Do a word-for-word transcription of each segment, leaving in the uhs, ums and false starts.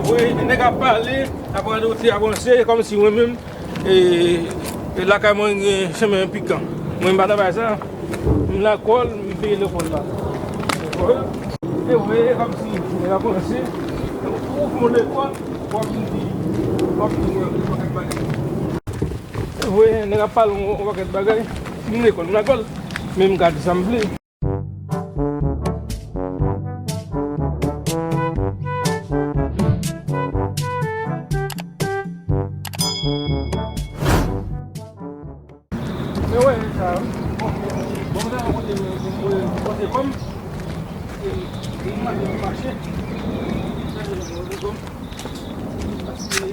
Wi, nèg ap pale, ap radote, ap ranse, kòmsi mwen menm, e, e lakay mwen gen chemen pikan. Mwen m pa nan bagay sa. M lakòl, m peye lekòl la. E vre, kòmsi nèg ap ranse, ou fè yon lekòl, w ap vin di, w ap vin di yon pakèt bagay. E vre, nèg ap pale yon, yon pakèt bagay, m lekòl, m lakòl, men m ka di sa m vle. Men wè sa, bon, bon, sa, bon, bon, bon, bon, se kòm, e, e, mache, mache, paske,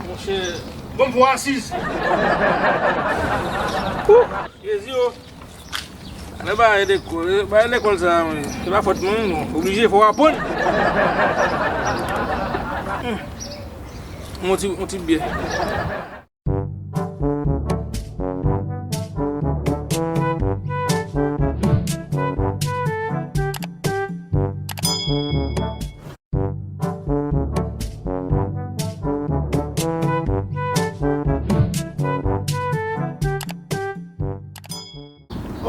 monchè, bon, pou asiz. Ou, Jezi, o. Lè bagay lekòl, bagay lekòl sa, wi. Se pa fòt mwen, non. Oblije, fò w aprann. Hmm. Yon ti, yon ti byè.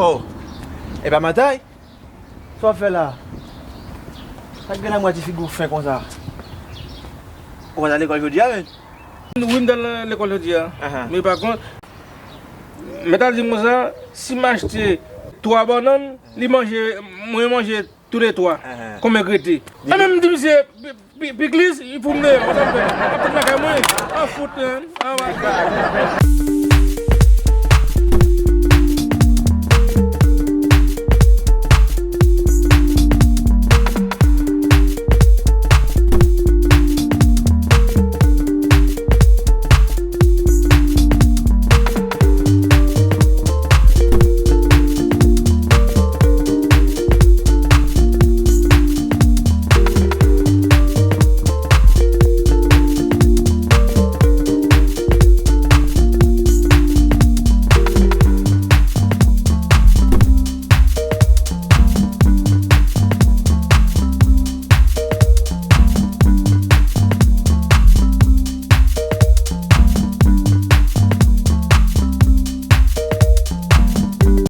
Oh, e pa Matay? Sa w ap fè la? Sa k gen nan mwa ti figi w fen konsa? Ou pa t al lekòl jodi a, menm? Wi, m t al lekòl jodi a. Ahan. Men pa kont, mèt la di m konsa, si m achte twa bannann, li manje, mwen manje toulètwa. Ahan. Konbyen k rete? Li... E menm m di misye, pi-, pi-, pikliz, li fout m deyò, sa m fè? Ap fout lakay mwen, an fout, an, an,